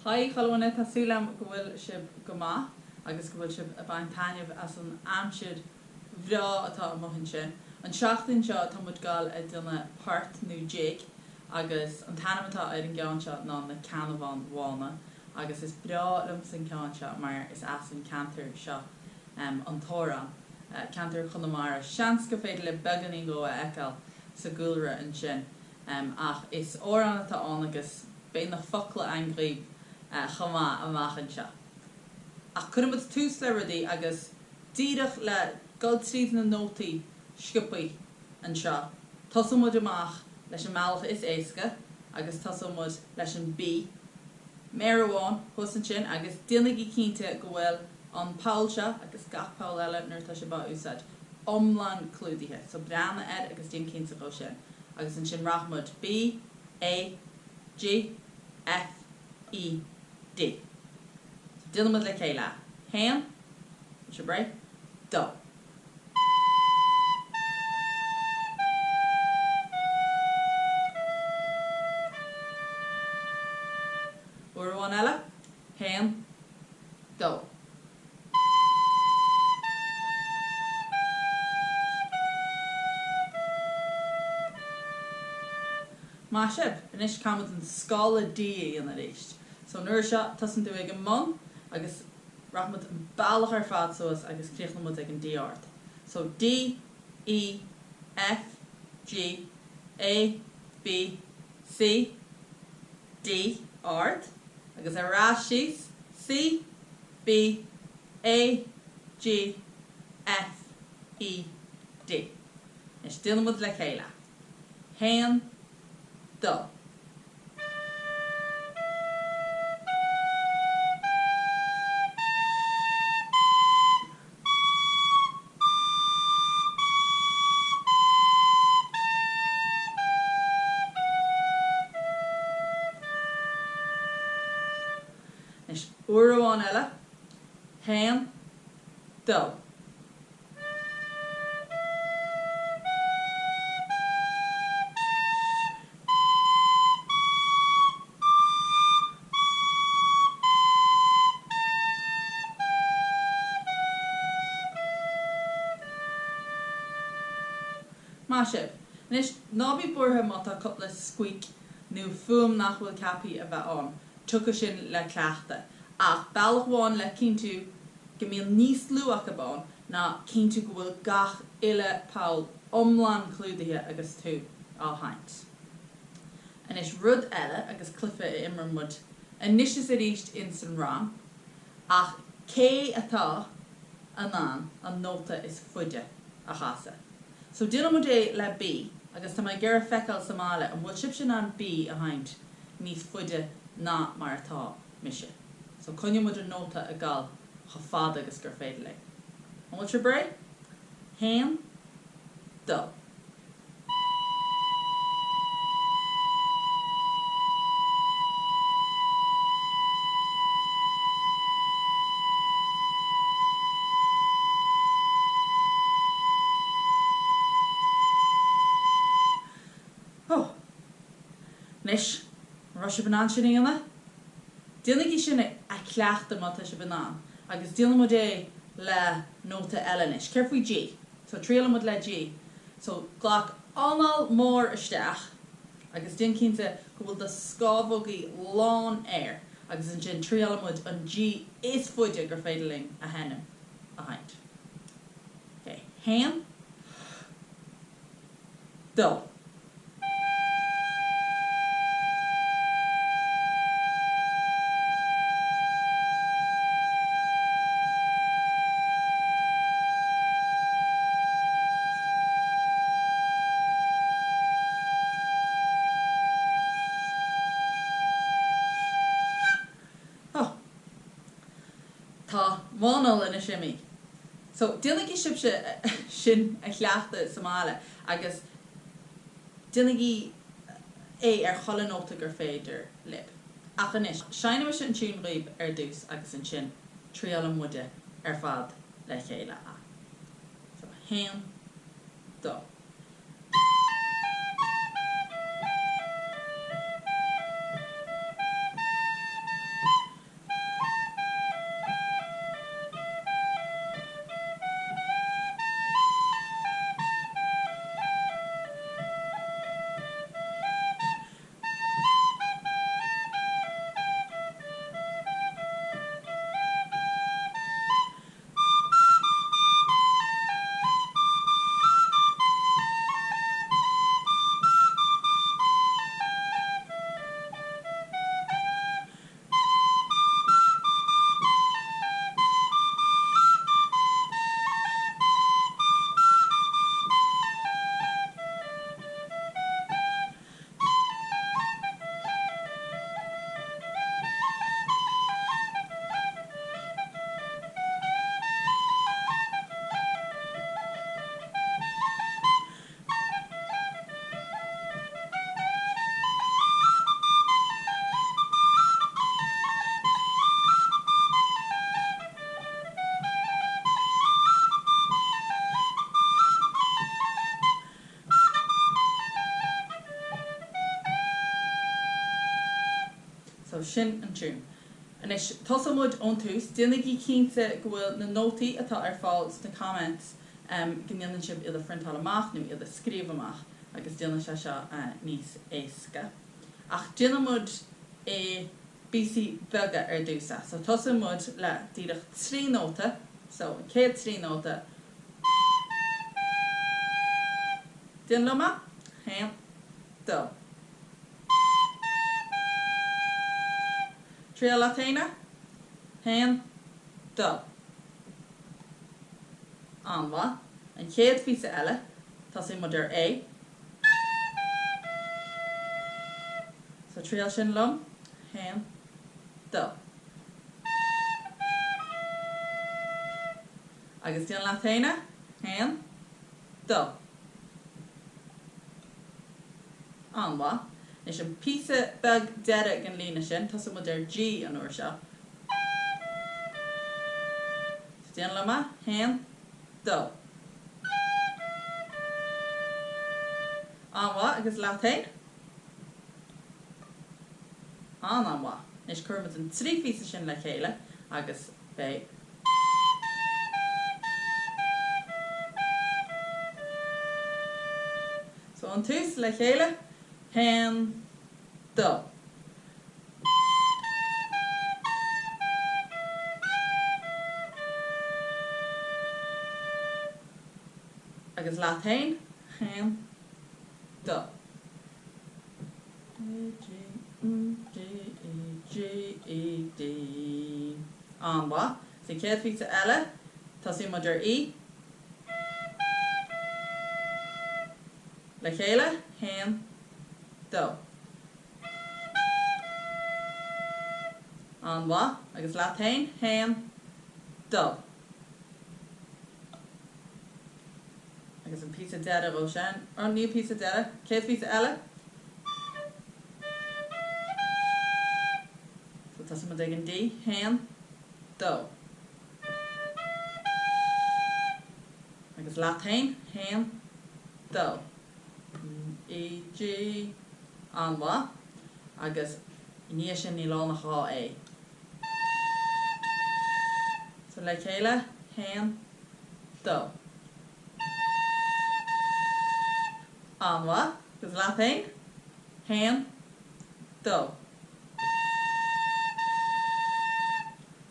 Haigh chuile dhuine, tá súil agam go bhfuil sibh go maith agus go bhfuil sibh ag baint taitneamh as an aimsir bhreá atá amuigh ansin. An seachtain seo tá muid gabháil a déanamh port nó jig agus an t-ainm atá ar an gceann seo ná na Ceannabháin Bhána agus is breá liomsa an ceann seo mar is as an ceantar seo an t-amhrán, ceantar Chonamara. Seans gur féidir libh beagáinín dhó a fheiceáil sa gcúlra ansin. Ach is amhrán atá ann agus beidh na focla ann dhaoibh chomh maith amach anseo. Ach cuirfidh muid tús le rudaí agus díreach le dul tríd na nótaí sciobthaí anseo, tosóidh muid amach leis an mbealach is éasca agus tosóidh muid leis an B, méar amháin thuas ansin agus déanaigí cinnte go bhfuil an poll seo agus gach poll eile nuair atá sibh á úsáid iomlán clúdaithe. So breathnaigh air agus déan cinnte dhó sin. Agus ansin rachaidh muid B, A, G, F, E, D. So déanfaidh muid le chéile. Haon, sibh réidh? Dó. Uair amháin eile. Haon, dó. Maith sibh! Anois caithfimid an scála D a dhéanamh arís. So an uair seo tosaíonn tú ag an mbun agus rachaimid an bealach ar fad suas agus críochnóidh muid ag an D ard. So D, E, F, G, A, B, C, D ard agus ar ais síos, C, B, A, G, F, E, D. Anois déanfaidh muid le chéile. Haon, dó. Anois, uair amháin eile. Haon, dó. Maith sibh. Anois, ná bí buartha má tá cúpla squeak nó fuaim nach bhfuil ceaptha a bheith ann, tiocfaidh sin le cleachtadh. Ach bealach amháin le cinntiú go mbíonn níos lú acu ann ná cinntiú go bhfuil gach uile poll iomlán clúdaithe agus tú á sheinnt. Anois rud eile, agus cluiche a imreann muid anois is arís ins an rang, ach cé atá in ann an nóta is faide a chasadh? So déanfaidh muid é le B, agus tá mé ag iarraidh feiceáil sa mbaile an bhfuil sibhse in ann B a sheinnt níos faide ná mar atá mise. So coinneoidh muid an nóta ag gabháil chomh fada agus gur féidir linn. An bhfuil sibh réidh? Haon, dó. Ó! Anois, an raibh sibh in ann sin a dhéanamh? Déanaigí sin a chleachtadh má tá sibh in ann, agus déanfaidh muid é le nóta eile anois. Céard faoi G? So, triailfidh muid le G. So, glac anáil mór isteach agus déan cinnte go bhfuil do scamhógaí lán aeir agus ansin triailfidh muid an G is faide gur féidir linn a sheinm, a sheinnt. Ok, haon, dó. Oh. Tá m'anáil anois imithe. So, déanaigí sibhse sin a chleachtadh sa mbaile agus déanaigí é ar chuile nóta gur féidir libh. Ach anois, seinnfidh mise an tiún dhaoibh ar dtús agus ansin triailfidh muide ar fad le chéile é. So, haon, dó. So sin an tiún. Anois, tosóidh muid ón tús. Déanaigí cinnte go bhfuil na nótaí atá ar fáil sna comments, go ndéanann sibh iad a phriontáil amach nó iad a scríobh amach agus déanann sé seo níos éasca. Ach déanfaidh muid i bpíosaí beaga ar dtús é. So tosóidh muid le díreach 3 nóta. So an chéad 3 nóta. Déan liom é. 1, 2. Triail leat fhéin é. 1, 2. An-mhaith. An chéad phíosa eile, tosaíonn muid ar A. So triail sin liom. 1, 2. Agus déan leat fhéin é. 1, 2. An-mhaith. Anois an píosa beag deiridh den líne sin, tosóidh muid ar G an uair seo. So déan liom é. 1, 2. An-mhaith, agus leat fhéin? An-an-mhaith. Anois cuirfidh muid an 3 phíosa sin le chéile agus beidh. So ón tús le chéile, haon, dó. Agus leat fhéin, haon, dó. A, G, M, D, E, G, E, D. An-mhaith. Sa chéad phíosa eile, tosaíonn muid ar E. Le chéile, haon, dó. An-mhaith. Agus leat fhéin, haon, dó. Agus an píosa deiridh dhó sin, or ní píosa deiridh, chéad phíosa eile. So tosaíonn muid ag an D, haon, dó. Agus leat fhéin, haon, dó. E, G, an-mhaith. Agus i ndiaidh sin níl ann ach 2 A. So le chéile, haon, dó. An-mhaith. Agus leat fhéin, haon, dó.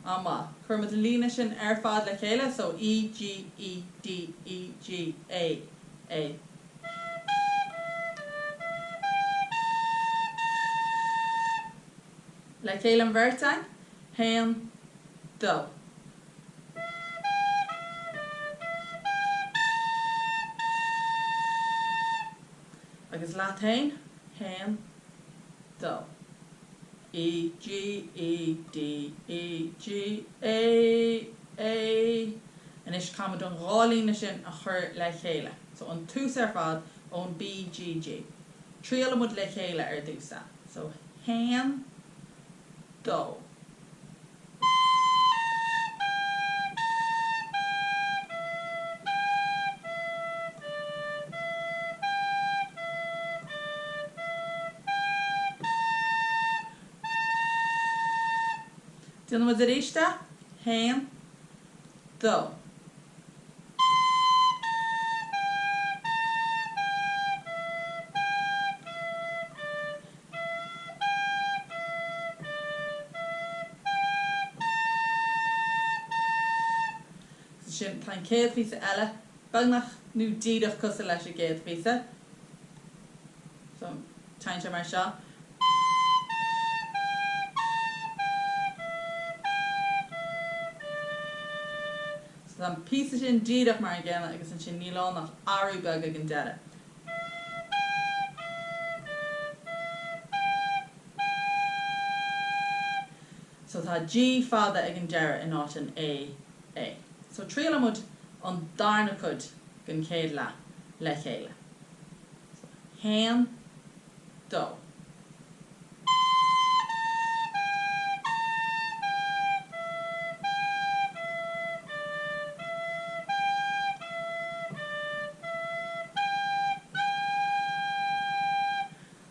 An-mhaith. Cuirfimid an líne sin ar fad le chéile, so E, G, E, D, E, G, A, A. Le chéile an bheirt againn, haon, dó. Agus leat fhéin, haon, dó. E, G, E, D, E, G, A, A. Anois caithfimid an dhá líne sin a chur le chéile. So an tús ar fad ón B, G, G. Triailfidh muid le chéile ar dtús é. So haon, dó. Déanfaidh muid arís é. Haon, dó. Ansin tá an chéad phíosa eile beagnach nó díreach cosúil leis an gcéad phíosa. So, téann sé mar seo. So tá an píosa sin díreach mar an gcéanna agus ansin níl ann ach athrú beag ag an deireadh. So tá G fada ag an deireadh in áit an A, A. So triailfidh muid an darna cuid den chéad leath le chéile. So haon, dó.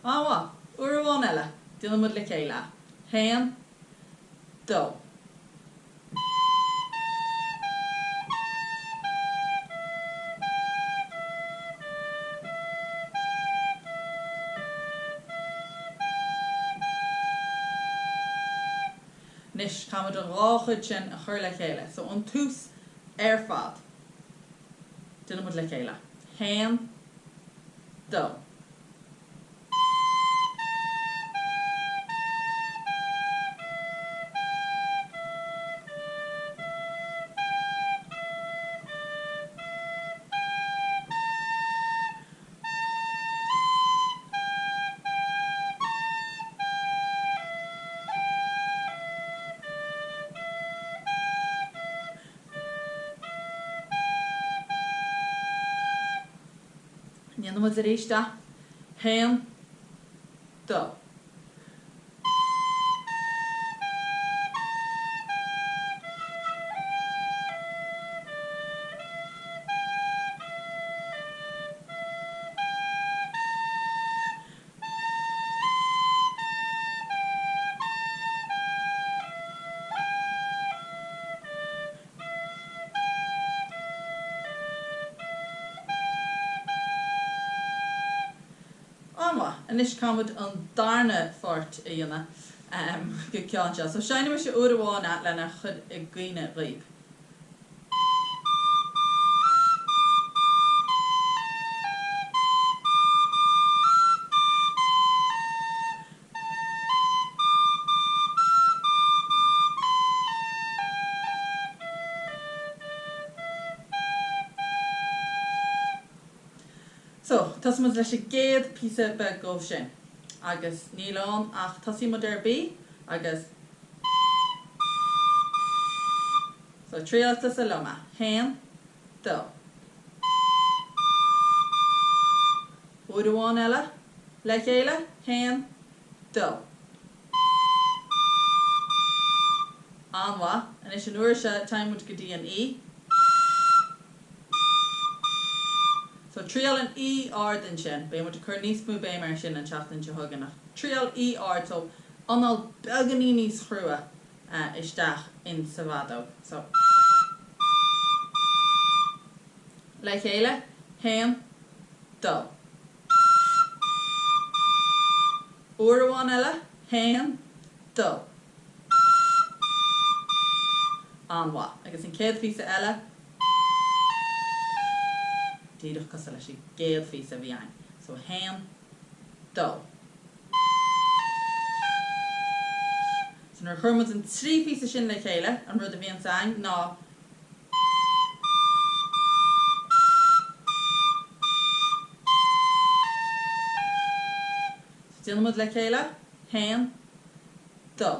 An-mhaith! Uair amháin eile, déanfaidh muid le chéile é. Haon, dó. Anois, caithfimid an dhá chuid sin a chur le chéile. So, an tús ar fad. Déanfaimid le chéile. Haon, dó. Déanfaimid arís é. Haon, dó. An-mhaith. Anois caithfimid an darna pháirt a dhéanamh go ceann seo. So seinnfidh mise uair amháin é lena chur i gcuimhne dhaoibh. So, tosaíonn muid leis an gcéad píosa beag dhó sin. Agus níl ann ach tosaíonn muid ar B agus. So, triail tusa liom é. Haon, dó. Uair amháin eile. Le chéile, haon, dó. An-mhaith. Anois an uair seo téann muid go dtí an E. So triail an E ard ansin. Beidh muid ag cur níos mó béim air sin an tseachtain seo chugainn ach triail E ard so anáil beagáinín níos chrua isteach in sa bhfeadóg. So. Le chéile, haon, dó. Uair amháin eile, haon, dó. An-mhaith. Agus an chéad phíosa eile, díreach cosúil leis an gcéad phíosa a bhí againn. So, haon, dó. So nuair a chuir muid an trí phíosa sin le chéile, an rud a bhíonns againn ná. So déanfaidh muid le chéile, haon, dó.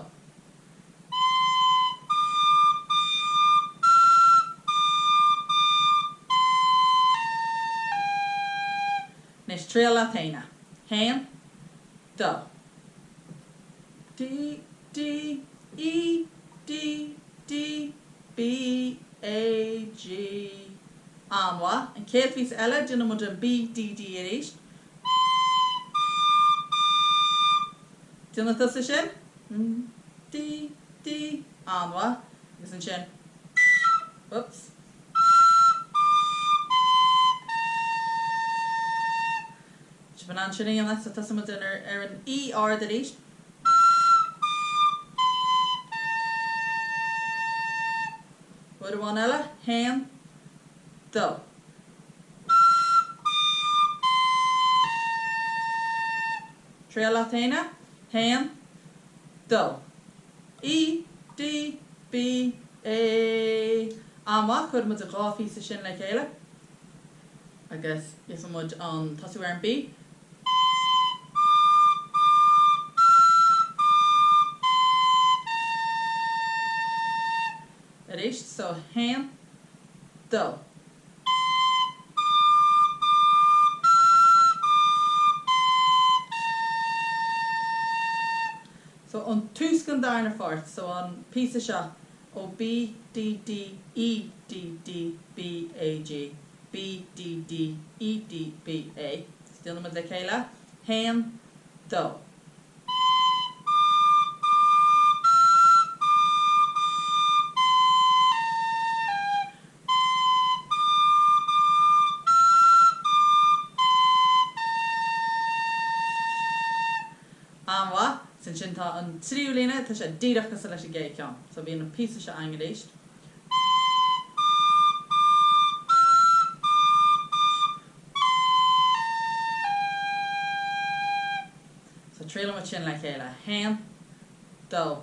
Anois triail leat fhéin é. Haon, dó. D, D, E, D, D, B, A, G. An-mhaith. An chéad phíosa eile, déanfaidh muid an B, D, D arís. Déanfaidh tusa sin. D, D, An-mhaith. Agus ansin, oops. Sibh in ann sin a dhéanamh, so tosaíonn muid ar an E ard arís. Uair amháin eile, haon, dó. Triail leat fhéin é, haon, dó. E, D, B, A. An-mhaith, cuirfidh muid an dhá phíosa sin le chéile. Agus gheobhaidh muid an tosú ar an B. Arís, so haon, dó. So an tús den darna pháirt, so an píosa seo ó B D D E D D B A G B D D E D B A. So déanfaidh muid le chéile. Haon, dó. an tríú líne, tá sé díreach cosúil leis an gcéad cheann. So bíonn an píosa seo againn arís. So triailfidh muid sin le chéile. 1, 2.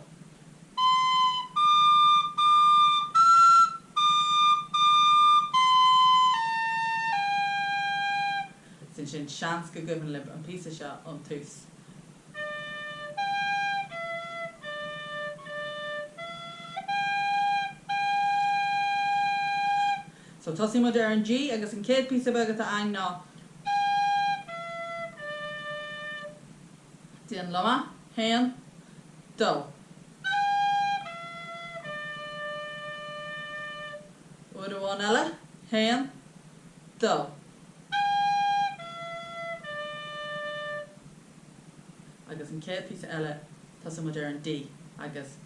Is ansin seans go gcuimhin libh an píosa seo ón tús. So tosaíonn muid ar an G agus an chéad píosa beag atá againn ná. Déan liom é. Haon, dó. Uair amháin eile. Haon, dó. Agus an chéad phíosa eile, tosaíonn muid ar an D agus.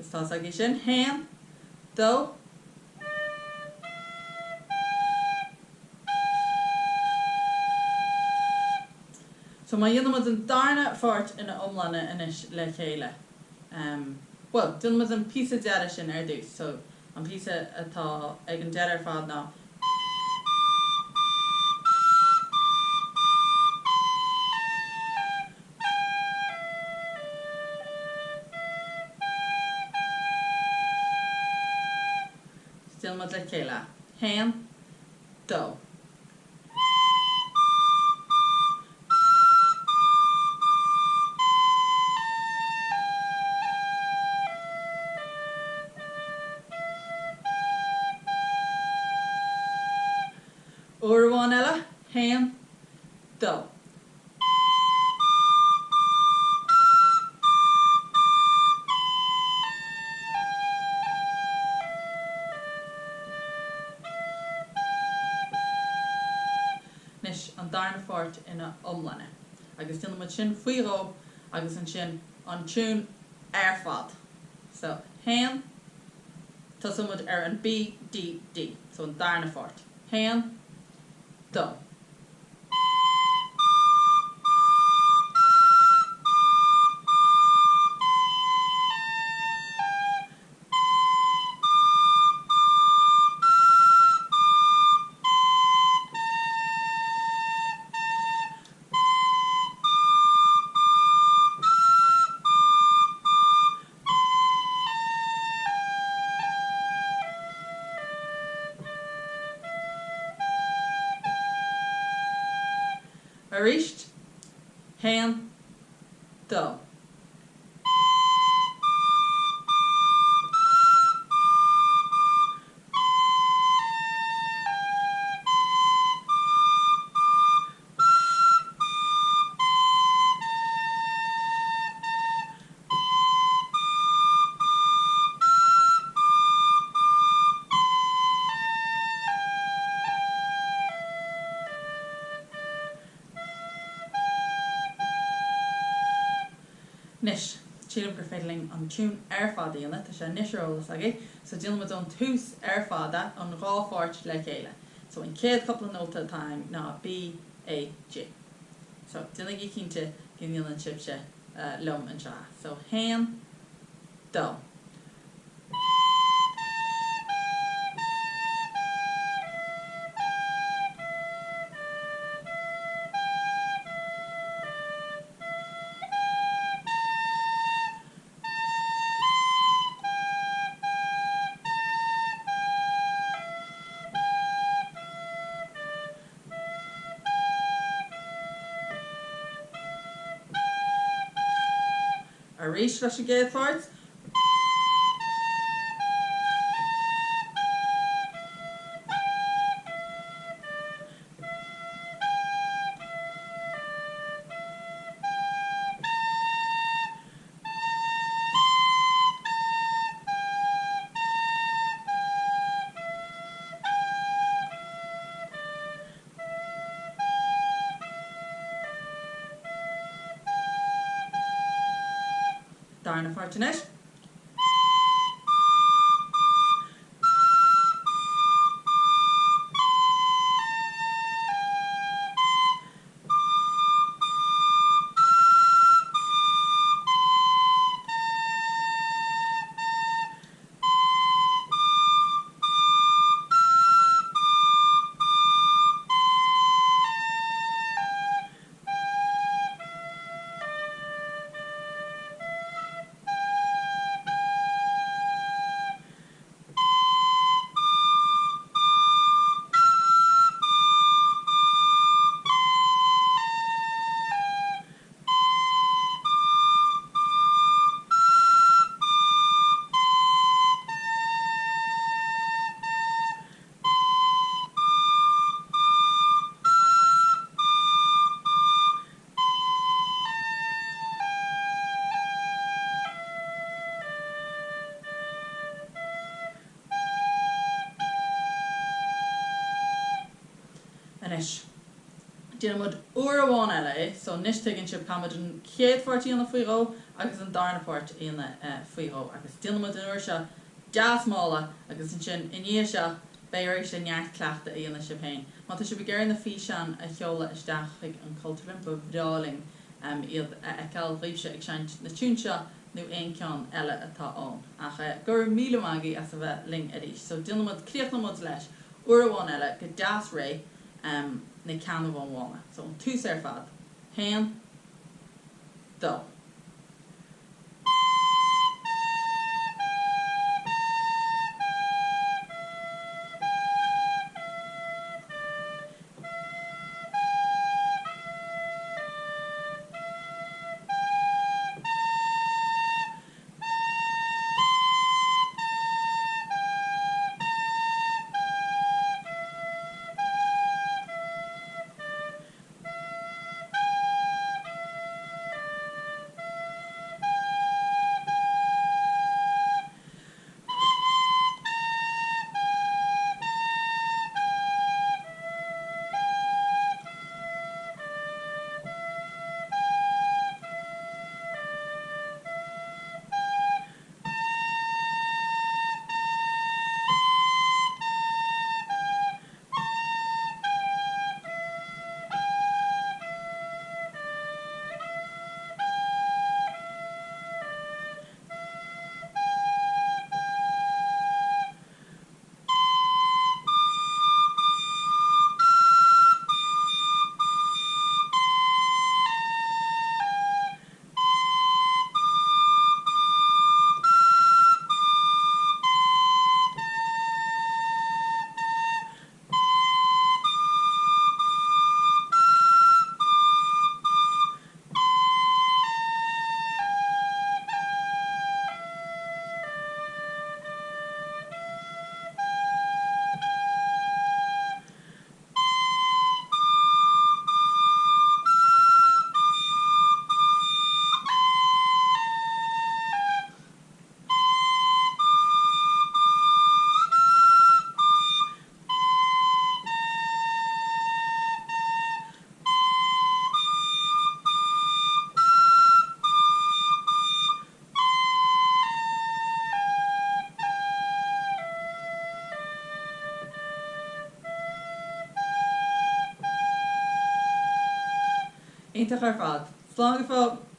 Is tá's agaibh sin. Haon, dó. So má dhéanann muid an darna pháirt ina iomláine anois le chéile, bhuel, déanann muid an píosa deiridh sin ar dtús. So an píosa atá ag an deireadh ar fad ná. So déanann muid le chéile. Haon, dó. Uair amháin eile, haon, dó. Anois an darna pháirt ina iomláine. Agus déanann muid sin faoi dhó agus ansin an tiún ar fad. So, haon, tosóidh muid ar an B, D, D. So an darna pháirt. Haon, dó. Arís, haon, dó. Anois, sílim gur féidir linn an tiún ar fad a dhéanamh, tá sé anois ar eolas agaibh, so déanfaidh muid ón tús ar fad é, an dhá pháirt le chéile. So an chéad chúpla nóta atá ann ná B, A, G. So, déanaigí cinnte go ndéanann sibhse liom anseo. So, haon, dó. Arís leis an gcéad pháirt. Darna pháirt anois. Anois, déanfaidh muid uair amháin eile é, so anois tuigeann sibh, caithfidh muid an chéad pháirt a dhéanamh faoi dhó agus an darna páirt a dhéanamh faoi dhó agus déanfaidh muid an uair seo deas mála agus ansin i ndiaidh seo beidh oraibhse neart cleachtaidh a dhéanamh sibh féin. Má tá sibh ag iarraidh na físeáin a sheoladh isteach chuig an Chultúrlann ba bhreá linn iad a fheiceáil dhaoibhse ag seinnt na tiúin seo nó aon ceann eile atá ann. Ach go raibh míle maith agaibh as a bheith linn arís. So déanfaidh muid, críochnóidh muid leis uair amháin eile go deas réidh na ceannabháin bhána. So ón tús ar fad. Haon, dó. Iontach ar fad. Slán go fóill!